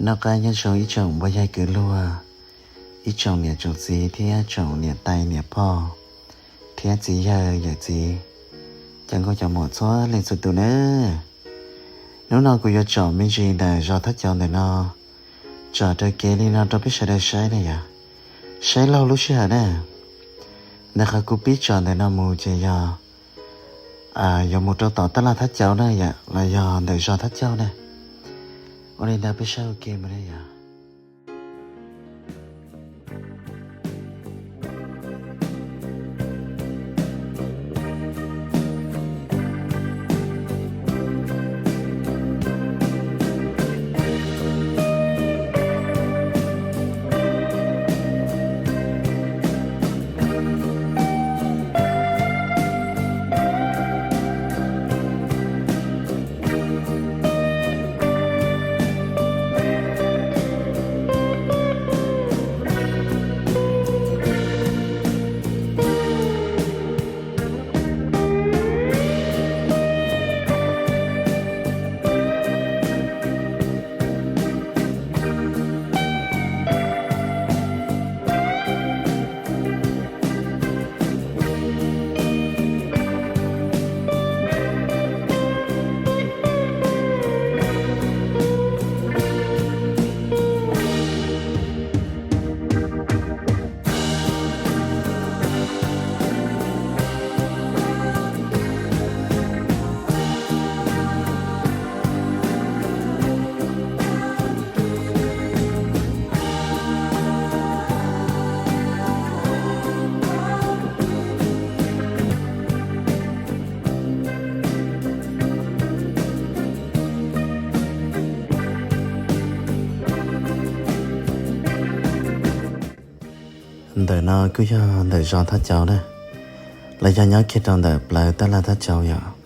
Noj qab nyob zoo ib tsoom npoj yaig kwv luag, ib tsoom niam tsoom txiv thiab tsoom niam tais niam phauj, thiab txiv yawg yawm txiv, cov nkauj cov muam txhua leej txhua tus nawb. Hnub no kuv yuav tsom me ntsis ntawm zos Thab Cauv ntawm no, tsom raws kev li no rau peb sawv daws saib na yom. Saib laug lub sij hawm na. Ntawm qhov kuv pib tsom ntawm no mus ces yog yuav mus rau tom tab laj Thab Cauv na yom, los yog ntawm zos Thab Cauv na. Ua li ntawd peb saib ua ke mus na yom. Ntawm no kuj yog ntawm zos Thab Cauv na, los yog nyob kiag rau ntawm plawv tab laj Thab Cauv yom.